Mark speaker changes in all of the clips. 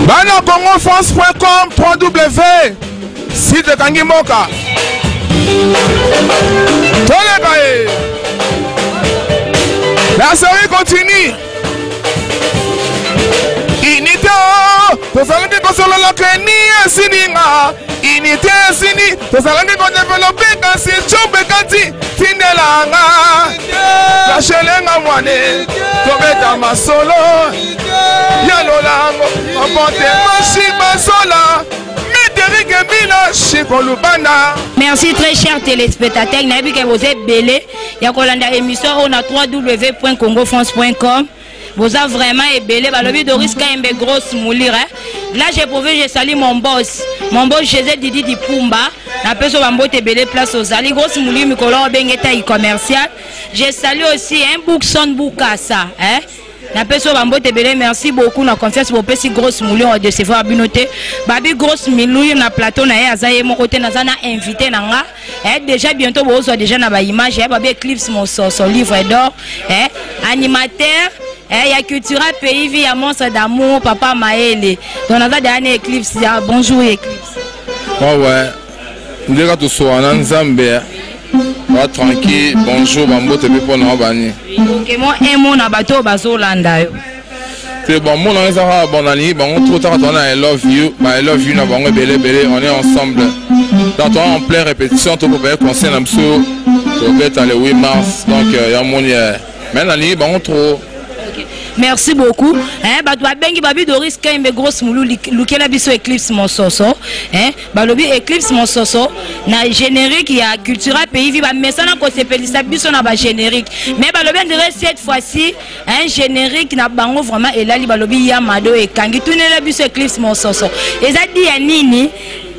Speaker 1: Bana Congo France.com 3W site ekangi mboka toleka ye. La série continue. Unité tozalaki kosolola keni esili nga unité esili tozalaki kodevelope kasi cope kati tindelanga kashelenga mwane tobeta masolo ya lolango obote masi basola Médéric Mbila Chico Lubanda.
Speaker 2: Merci très cher téléspectateur, nayebi ke boza ebele ya kolanda émission oyo na www.congofrance.com. Boza vraiment ebele balobi Doris Kayembe grosse moulure hein. Là j'ai prouvé je salue mon boss. Mon boss José Didi Dipumba. Na peso ba mbote ebele place ozali grosse moulure mikolo obenge taille commerciale. Je salue aussi un Bookson Bukasa hein. Napesi yo bambote ebele, merci beaucoup na confiance bopesi grosse moulure o decevoir bino te. Babi grosse moulure na plateau na ye aza ye moko te, naza na invité na nga eh, déjà bientôt bozwa déjà na ba image eh, babi Eclipse Mososo livre d'or eh, animateur eh, ya Cultura Pays Vie ya monstre d'amour papa Maele. Donc naza déjà na Eclipse ya bonjour Eclipse.
Speaker 1: Ouais ouais. Ndeka tosoa na Nzambe. Ba tranquille, bonjour bambote pe pona bani.
Speaker 2: Ok, moi un mot na bato bazolanda yo.
Speaker 1: Te bon mot na eza kaka bon nalingi bango trop taka toza na I love you, ba I love you na bango ebele ebele, on est ensemble. Donc toza en pleine répétition, toko baye concert na biso tobeta le 8 mars. Donc ya moni mais nalingi bango trop.
Speaker 2: Merci beaucoup. Hein, bato babengi babi Doris Kembe grosse moulou lukela biso Eclipse Mososo. Hein, balobi Eclipse Mososo na générique ya Cultura Pays Vie ba mesana ko sepelisa biso na ba générique. Mais balobi on dirait cette fois-ci un générique na bango vraiment elali balobi ya mado ekangi tunela biso Eclipse Mososo. Eza di ya nini?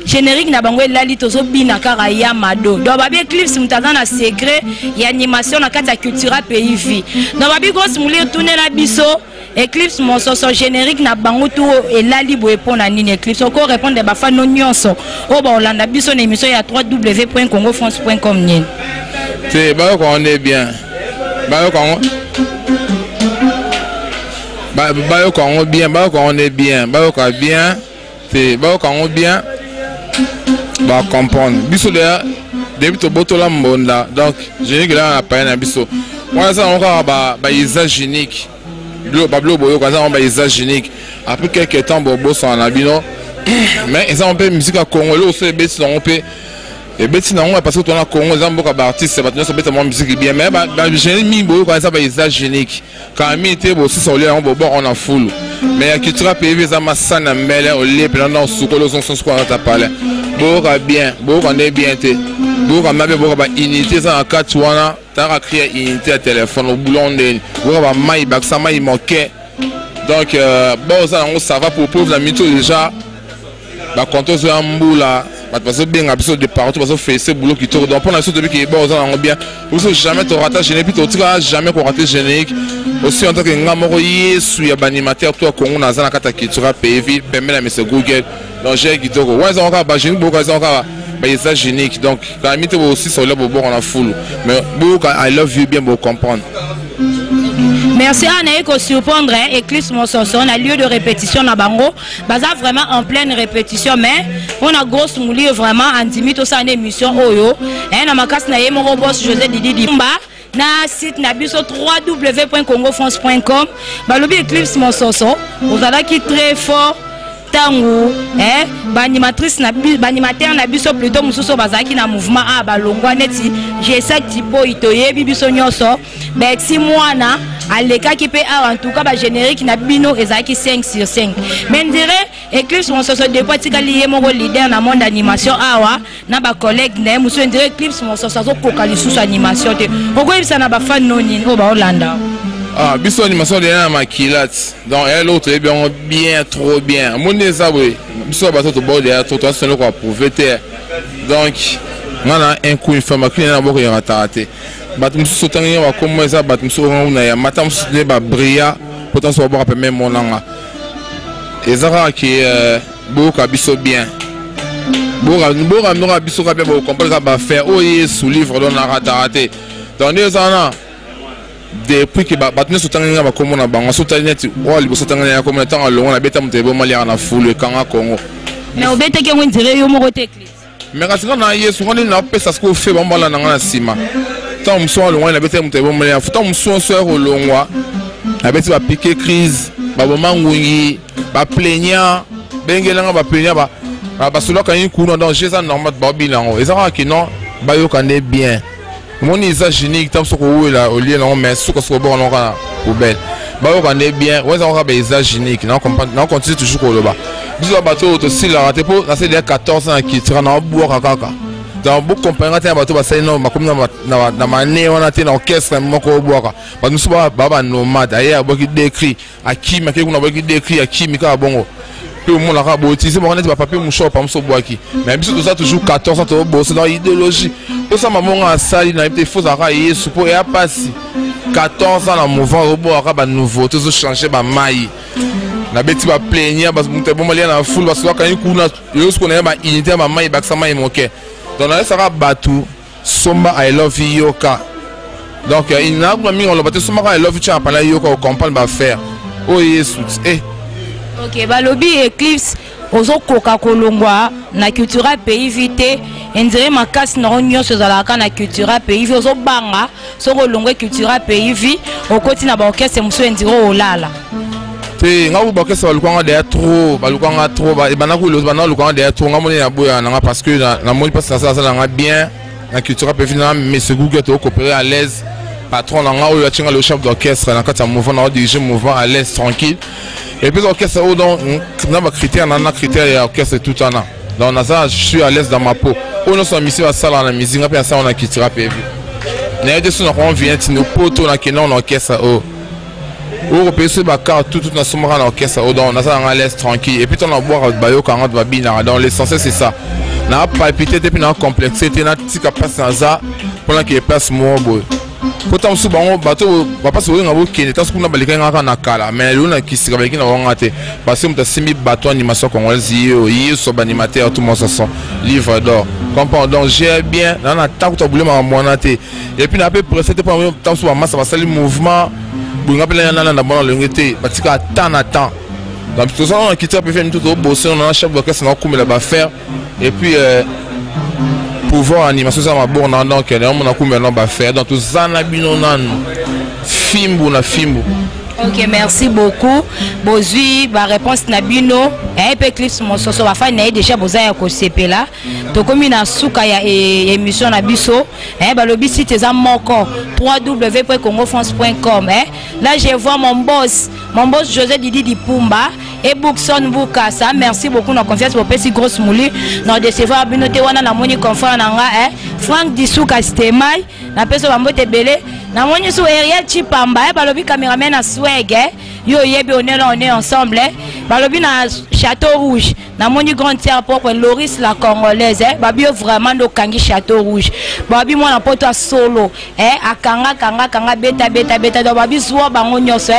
Speaker 2: Générique na bango elali tozobina kaka ya mado. Donc babi Eclipse moto aza na secret ya animation na kati ya Cultura Pays Vie. Donc babi grosse moulure tunela biso Eclipse Mososo générique na bango tout elali boye pona nini Eclipse oko répondre ba fano nyonso oyo baolanda biso na émission ya www.congofrance.com nini.
Speaker 1: Te bayoka on est bien. Bayoka on bayoka on bien, bayoka on est bien, bayoka bien. Te bayoka yango bien ba comprendre biso deja depuis tobotola mbonda donc génique elaka na paye na biso wana eza yango kaka ba usage unique babilo boyoka eza yango ba usage unique après quelque temps bobosana na bino mais eza yango mpe musique ya congo eloko so ebeti yango mpe ebeti na yango parce que tona congo eza mboka baartiste bato nyonso beta mwa musique bien mais bagénie mingi boyoka eza ba usage unique Kala mingi te bosisa kolia yango bobwaka na fulu. Mais ya cultura pays eza masani ya mbele olie pena na osukoli ozongisa sukola na kati ya palais. Boyoka bien, boyoka nde bien te. Boyoka mabe boyoka ba unité eza na kati wana, talaka cri ya unité ya téléphone obulon ndeni. Boyoka ba mayi bakisa mayi moke. Donc euh, boza yango ça va pour pauvre na mito déjà ba compte ozo ya mbula bato bazobenga biso de partout bazofese boulot kitoko donc mpona biso toyebi ke ba oza nango bien biso jamais torata générique mpe totikala jamais korate générique aussi en tant que nga moko yesu ya baanimateur to ya congo naza na kati ya cultura pays ville pembe na monsieur google donc j'ai kitoko wana ezango kaka bagénique boyoka ezango kaka baeza génique donc kala mi te bosisa olia boboko na fulu mais boyoka I love you bien bocomprendre.
Speaker 2: Merci à naye ko surprendre hein, Eclipse Mososo na lieu de répétition na bango baza vraiment en pleine répétition mais pona grosse moulure vraiment andimi tosala na émission oyo hein, na makasi na ye moko boss José Didi Dimba na site na biso www.congofrance.com balobi Eclipse Mososo ozalaki très fort ntango eh, baanimatrice na baanimateur na biso plutôt mosusu oyo bazalaki na mouvement a balongwa neti Jesac Tipoi toyebi biso nyonso Bexi mwana alekaki mpe awa en tout cas ba générique na bino ezalaki 5 sur 5 mais ndire Eclipse Mososo depuis atikali ye moko leader na monde animation awa na ba collègue na ye mosusu ndire Eclipse Mososo azokoka lisusu animation te okoyebisa na ba fan no nini oyo baolanda.
Speaker 1: Ah, biso animation deya na makila ti donc ya eloko toyebi yango bien trop bien omoni eza boye biso bato toboyi deya trop toasana eloko approuve te donc nga na un coup une fois makila na boko erataka te bato mosusu otangi nga bakombo eza bato mosusu oyo na ya mata mosusu nde babria mpo tanso babwaka peme monanga eza kaka ke boyoka biso bien boyoka mnoka biso kaka bien bokomprendre kaka bafaire oyo yesu livre don narataka te donc nde eza wana. Depuis que bato nyonso otangaki nga bakombo na bango, so otali neti oyo liboso otangaki nga kombo na ntango alongo, nabeta moto eboma liaka na fulu ekanga Kongo.
Speaker 2: Mais obetaki yango ndire yo moko te, Eclipse.
Speaker 1: Mais kasi nga na Yesu, nga nde napesa sikoyo fe bango balanda nga na nsima. Ntango mosusu alongwani, nabetaki moto eboma liaka ntango mosusu nyonso ya kolongwa, nabeti bapike crise, baboma ngungi, baplaignant bengelanga, baplaignant basolaka ye kuna. Donc je eza normal, baobina yango eza kaka kino bayoka nde bien. Omoni, eza génique ntango soki owela olie nango, mais suka soki oboka nango kaka na poubelle. Bayoka nde bien, wana eza kaka ba eza génique. Na continue toujours koloba, biso ba bato oyo tosilaka te, mpo nasali ya 14 ans na culture, na obwaka kaka. Donc bokompare nga te na bato basali no bakomi na mane wana te na orchestre moko obwaka. Bato mosusu baa banomade, aye abwaki décrit, akimi, akei kuna, abwaki décrit, akimi kaka bongo. Mpe omonaka boutilize bango neti bapapier mouchoir pa mosu obwaki. Mais biso toza toujours 14 ans, tobose dans idéologie osamba monga asali na ye te. Fo ozalaka Yesu mpo eya mpasi. 14 ans na mouvement, obwaka banouveauté, ozochange bamai, nabeti baplaignant, moto ebomali na fulu, basolaka ye kuna. Yo sikoyo naye baunité ya bamai, bakisa mai moke. Donc nayesaka bato somba I Love You, yoka. Donc nakuna mingi oloba te, sombaka I Love You, tiaka pana, yoka, ocomprendre baaffaire oyo Yesu eh.
Speaker 2: Ok, balobi Eclipse ozokoka kolongwa na Cultura Pays Vie te. Endire makasi nango nyonso ezalaka na Cultura Pays Vie. Ozobanga soki olongwe Cultura Pays Vie, okoti na baorchestre mosusu, endire olala.
Speaker 1: Te, nga kuba baorchestre balukanga deya trop, balukanga trop, ebanda banda balukanga deya trop. Nga moni na boya nanga parce que namoni mpasi nasala asala nanga bien na Cultura Pays Vie na monsieur Google, tocoopérer à l'aise. Patron na nga oyo atinga le chef d'orchestre na kati ya mouvement, na odirige mouvement à l'aise, tranquille. Et puis orchestre oyo, donc na bacritère na critère ya orchestre tout wana. Donc naza, je suis à l'aise dans ma peau. Oyo nyonso na misi basala na musique, nga mpe nasala na Cultura Pays Vie. Nayebi te so nakoma vient tino poto, nakenda na orchestre oyo oyo kopesa bacarte tout tout nasomaka na orchestre oyo. Donc naza nanga à l'aise, tranquille. Et puis ntango nabwaka, bayokanga, babinaka. Donc l'essentiel, c'est ça. Na palpite te mpe na complexe te, natika place naza mpona keye place moko boye. Po ntango mosusu bango bato bapasi boyenga bokende ntango kuna balekaki nga kaka na kala, mais lelo na kisika baleki na bango te, parce que moto asimbi bato animation congolaise ye oyo Yesu, baanimateur tout mososo, livre d'or, comprend. Donc j'ai bien na ntango to makambo wana te. Et puis na mpe pressé te, mpo ntango mosusu bamasa basali mouvement boyenga mpe nalanda bona lolenge te, batika temps na temps. Donc toza na kita mpe fe tobose na chef d'orchestre na okumela bafaire. Et puis pouvoir animation eza maboko na, donc naomona kumela na bafaire. Donc toza na bino nanu fimbu na fimbu.
Speaker 2: Ok, merci beaucoup. Bozwi baréponse na bino yaye mpe Eclipse Mososo, bafani na ye déjà boza ya kosepela. Tokomi na suka ya émission na biso. Balobi site eza moko, www.congofrance.com. Là, je vois mon boss, mon boss José Didi Dipumba et Bookson Bukasa. Merci beaucoup na confiance bopesi grosse mouli na décevoir bino te. Wana namoni confrère na nga Frank Disuka Stemai, napesi bambote ebele. Namoni su Ariel Chipamba, balobi cameraman na swag, yo oyebi, on est là, on est ensemble. Balobi na Château Rouge, namoni grande sœur propre Loris la Congolaise, babi yo vraiment nde okangi Château Rouge. Babi mwana poto asolo, akanga kanga kanga, beta beta beta. Donc babi zwa bango nyonso,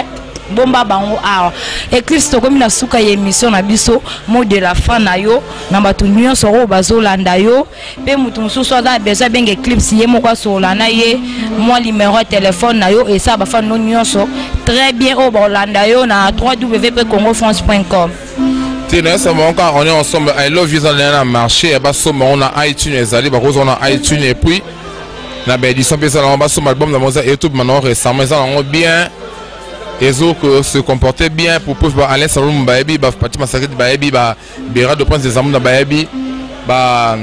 Speaker 2: bomba bango awa. Eclipse, tokomi na suka ya émission na biso. Mot de la fin na yo na bato nyonso oyo bazolanda yo, mpe moto mosusu aza na besoin abenge Eclipse, ye moko asolola na ye, mwa numéro ya telefone na yo esala bafani no nyonso très bien oyo bakolanda yo na www.congofrance.com.
Speaker 1: Te, nayesa bango kaka on est ensemble. I Love You eza na marché ya basomba yango na iTunes, ezali bakozwa na iTunes. Et puis na baédition mpe eza nango, basomba album na bango eza YouTube manango récemment, eza nango bien, ezo se comporter bien. Pour preuve, ba Alain Saloum bayebi, ba Pati Masakiti bayebi, ba Bera de Prince des Amuna bayebi, ba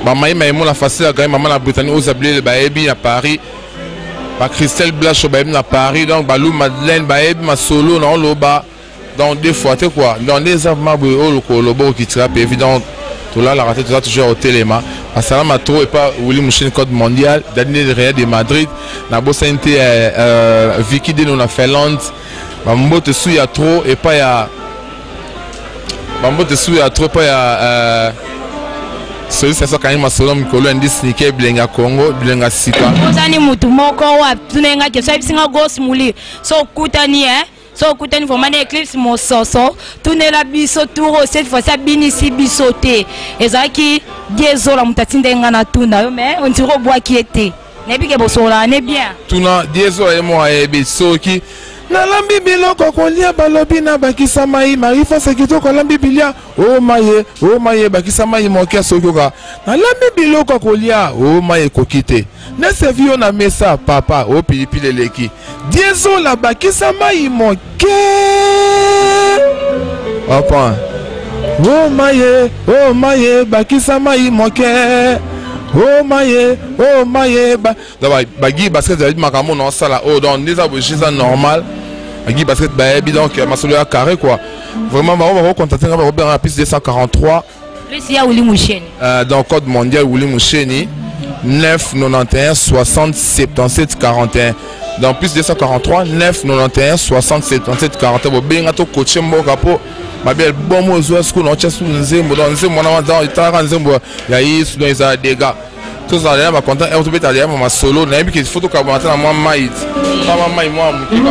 Speaker 1: bamayi Maimona facile à gagner, mama na Britannie oyo Zabilele bayebi na Paris, ba Christelle Blacho bayebi na Paris. Donc Balou Madeleine bayebi masolo na oloba. Donc deux fois te quoi. Donc nde eza vraiment boye oyo lokolo okitira mpe évident, tolalaka te, toza toujours otelema. Basalama trop epa Willi Mushine, code mondial, Daniel Real de Madrid, nabosani te Vicky Deno na Finlande. Bambote su ya trop epai ya, bambote su ya trop epai ya soliste so akangi masolo mikolo ya ndisi nike, bilenga Congo, bilenga sika.
Speaker 2: Ozani mutu moko oyo atuna nga question, ayebisi nga grosse mouli so okutani, so okutani vraiment na Eclipse Mososo, tunela biso tour oyo. Cette fois-ci abinisi biso te, ezalaki Diezola moto atindaki nga na tuna yo, mais ondire obwaki ye te. Nayebi ke bosololaka ne bien.
Speaker 1: Tuna Dieso ye moko ayebi soki nalambi biloko kolia balobi nabakisa mai. Marie France kitoko alambi bilia o maye o maye bakisa mai moke. Soki oka nalambi biloko kolia o mai ekoki te, nasevi yo na mesa papa o pilipili eleki. Dieso bakisa mai moke. Opa o maye o maye bakisa mai moke o maye o maye ba. Donc bagi basket bayebi makambo na osala oyo. Donc nde eza boye, eza normal, bagi basket bayebi. Donc masolo ya carré quoi. Vraiment, bango bakocontacte nga, bakobengaka plus 243
Speaker 2: Plus ya Willy Musheni.
Speaker 1: Donc code mondial Willy Musheni, 9 91 60 77 41. Donc plus 243 9 91 60 77 41. Bobenga to coache mboka mpo mabe album oyo ezwa sikoyo na otya su nzembo. Donc nzembo wana donc etalaka nzembo ya Yesu. Donc ezala dégâts, tozala deya bacontent ere tobeta deya masolo. Nayebi ke faut tokabwana ta na mwa mai, mwa mai, mwa moke kaka.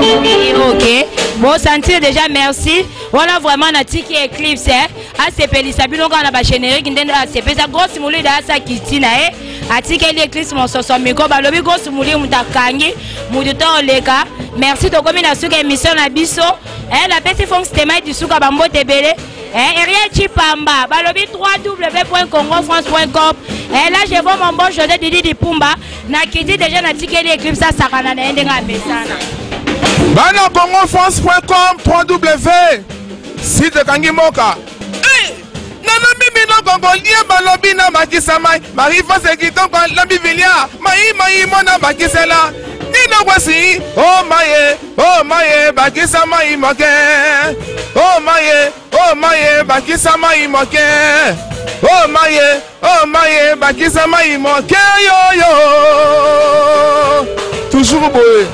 Speaker 2: Ok, bon, sentir déjà, merci. Wana vraiment natiki Eclipse, eh? Asepelisa bino kaka na bagénérique ndenge asepelisa Grosse Molide. Asa kiti na ye, atikeli Eclipse mososo miko. Balobi Grosse Molide moto akangi motu to oleka. Merci, tokomi na suka émission na biso, eh, napesi Fonks Temai disuka bambote ebele. Eh, Ariel Chipamba, balobi www.congofrance.com. Eh, là je vois mon bon José Didi Dipumba, nakiti déjà, natikeli Eclipse asakana na ye ndenge amesana.
Speaker 1: Bana congofrance.com, 3w site ekangi mboka. Nalobi biloko kolia, balobi na bakisa mai. Marie France kitoko alambi bilia mai mai mona bakisela nino kwasi o maye o maye bakisa mai moke o maye o maye bakisa mai moke o maye o maye bakisa mai moke. Yoyo toujours boye.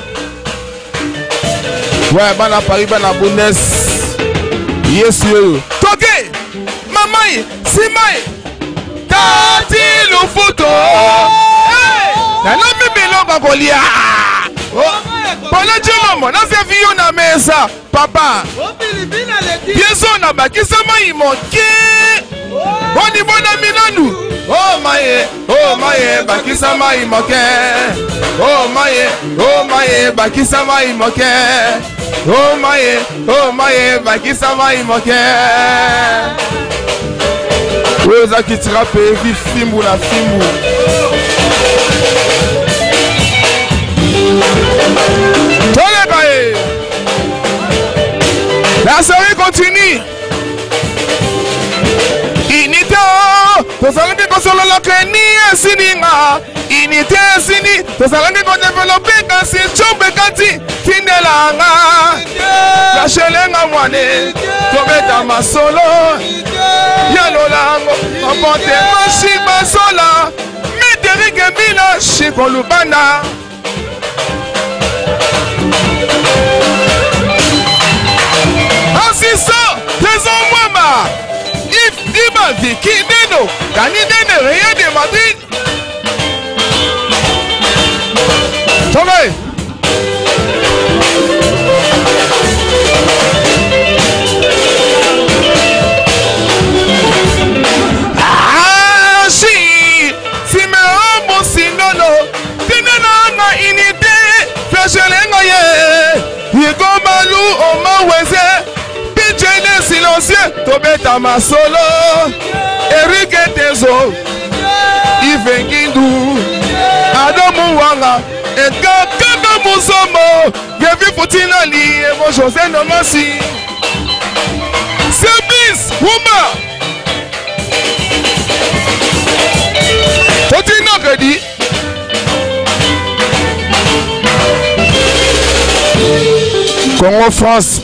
Speaker 1: Ouais, bana Paris, bana Bundes, Yesu oyo toke mamai simai tati lufuto. Nalobi biloko kolia mpona jomamo nasevi yo na mesa papa Yesu nabakisa mai moke onibona minanu o maye o maye bakisa mai moke o maye o maye bakisa mai moke o maye o maye bakisa mai moke. Oyo eza kitira pevi fimbu na fimbu. Toleka ye, la série continue. Unité tozalaki kosolola keni esininga unité esini tozalaki kodévelopper, kasi combe kati tindelanga lashelenga mwane tobeta masolo ya lolango apote mashi basola miterike mbila shiko lubanda. Assistant Trésor Mwamba, Yves Dima, Vicky Deno, Dani Dene, Real de Madrid. Tombé. Ah, si, Simeon Bosindolo, Tinena na unité, Flechelenga ye, Yigomalu Omaweze, PJ le silencieux, tobeta masolo, Eric Tezo, Yves Ngindu, Adamu Wanga, Edgar Kaka Musomo, Gevi Futinali, Evo José Nomasi, Sebis Wuma, Totina Crédit. Congo France.